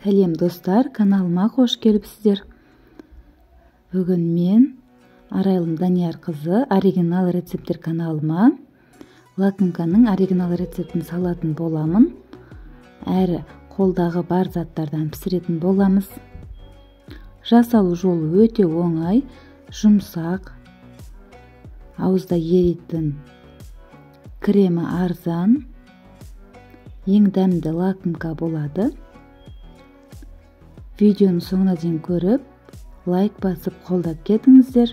Сәлем достар, каналыма қош келіпсіздер. Бүгін мен Арайлым Данияр қызы оригинал рецепттер каналыма лакомканың оригинал рецептін салатын боламын. Әрі қолдағы бар заттардан пісіретін боламыз. Жасалу жолы өте оңай, жұмсақ, ауызда еритін, кремі арзан, ең дәмді лакомка болады. Видеоның соңына дейін көріп, лайк басып қолдап кетіңіздер.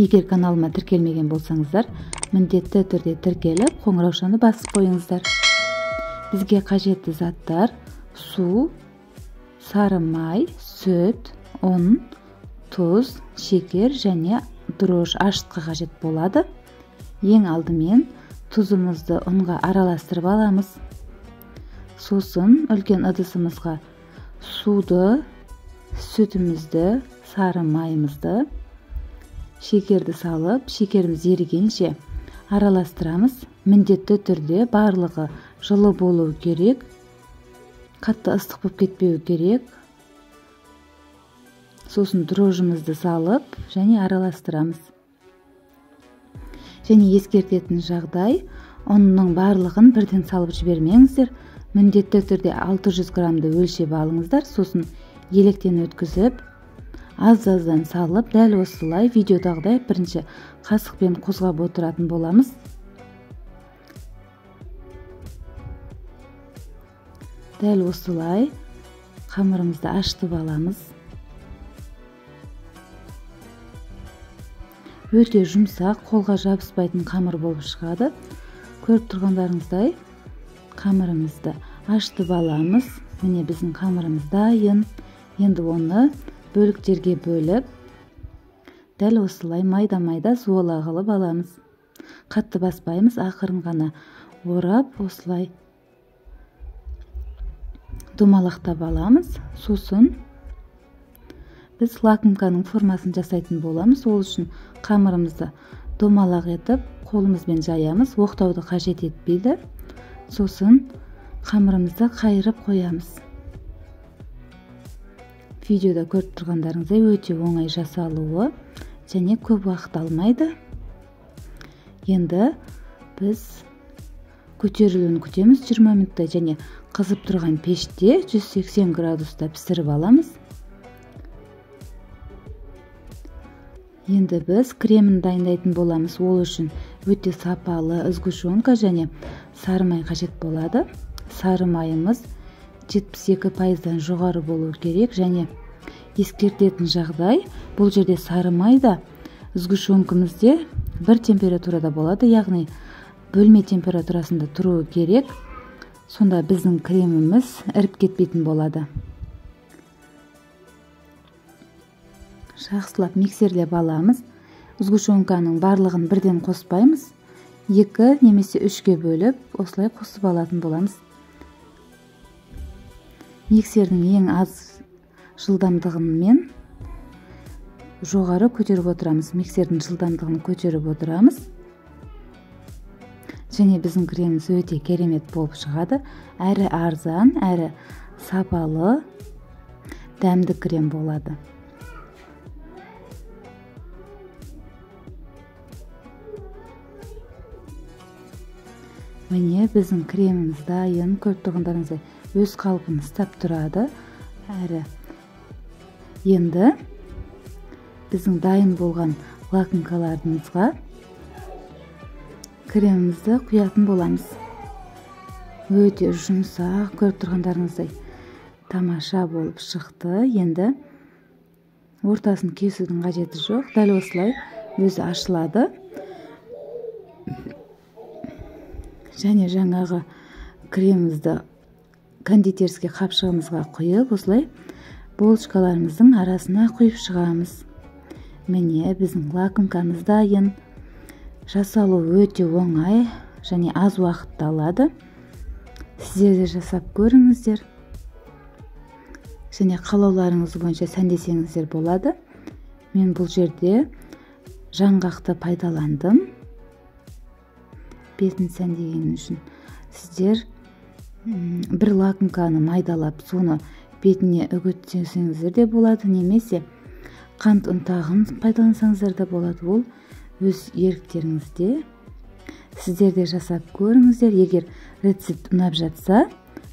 Егер каналыма тіркелмеген болсаңыздар, міндетті түрде тіркеліп, қоңыраушаны басып қойыңыздар. Бізге қажетті заттар: су, сары май, сүт, ұн, тұз, шекер және дрожж ашытқы қажет болады. Ең алдымен тұзымызды ұнға араластырып аламыз. Сосын үлкен ыдысымызға суды, сүтімізді, сары майымызды, шекерді салып, шекеріміз ерігенше араластырамыз. Міндетті түрде барлығы жылы болу керек, қатты ыстық болып кетпеу керек. Сосын дрожжымызды салып және араластырамыз. Және ескертетін жағдай, ұнның барлығын бірден салып жібермеңіздер. Міндетті түрде 600 граммды өлшеп алыңыздар, сосын електен өткізіп, аз-аздан салып, дәл осылай видеодағыдай бірінші қасықпен қозғап отыратын боламыз. Дәл осылай қамырымызды ашытып аламыз. Өте жұмсақ, қолға жабыспайтын қамыр болып шығады. Көріп тұрғандарыңыздай қамырымызды ашытып аламыз. Міне біздің қамырымыз дайын. Енді оны бөліктерге бөліп, дәл осылай майда-майда зуала қылып аламыз. Қатты баспаймыз, ақырын ғана орап, осылай домалақтап аламыз. Сосын біз лакомканың формасын жасайтын боламыз. Ол үшін қамырымызды домалақ етіп, қолымызбен жаямыз, оқтауды қажет етпейді. Сосын қамырымызды қайырып қоямыз. Видеода көріп тұрғандарыңыздай өте оңай жасалуы және көп уақыт алмайды. Енді біз көтерілуін күтеміз 20 минуттай және қызып тұрған пеште 180 градуста пісіріп аламыз. Енді біз кремін дайындайтын боламыз. Ол үшін өте сапалы сгущенка және сары май қажет болады. Сары майымыз 72%-дан жоғары болу керек. Және ескертетін жағдай, бұл жерде сары май да сгущенкамыз де бір температурада болады, яғни бөлме температурасында тұруы керек. Сонда біздің креміміз іріп кетпейтін болады. Жақсылап миксерлеп аламыз. Сгущенканың барлығын бірден қоспаймыз. 2 немесе 3-ке бөліп, осылай қосып алатын боламыз. Миксердің ең аз жылдамдығымен жоғары көтеріп отырамыз. Миксердің жылдамдығын көтеріп отырамыз. Және біздің креміміз өте керемет болып шығады. Әрі арзан, әрі сапалы, дәмді крем болады. Міне біздің креміміз дайын. Көріп тұрғандарыңыздай өз қалпын ұстап тұрады. Әрі енді біздің дайын болған лакомкаларымызға кремімізді құятын боламыз. Өте жұмсақ, көріп тұрғандарыңыздай тамаша болып шықты. Енді ортасын кесудің қажеті жоқ, дәл осылай өзі ашылады. Және жаңағы кремімізді кондитерский қапшығымызға құйып, осылай булочкаларымыздың арасына құйып шығамыз. Міне біздің лакомкамыз дайын. Жасалу өте оңай және аз уақытты алады. Сіздер де жасап көріңіздер. Және қалауларыңыз бойынша сәндесеңіздер болады. Мен бұл жерде жаңғақты пайдаландым. Бетін сәндеген үшін сіздер Бір лакомканы майдалап, соны бетіне үгіттесеңіздер де болады, немесе қант ұнтағын пайдалансаңыздар да болады. Ол өз еріктеріңізде. Сіздер де жасап көріңіздер. Егер рецепт ұнап жатса,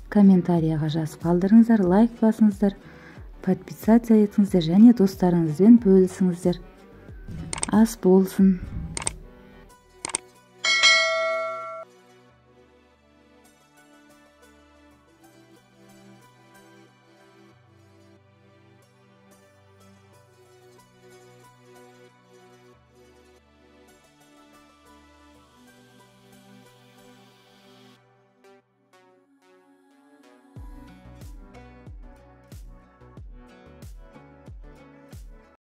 комментарияға жазып қалдырыңыздар, лайк басыңыздар, подписаться етіңіздер және достарыңызбен бөлісіңіздер. Ас болсын!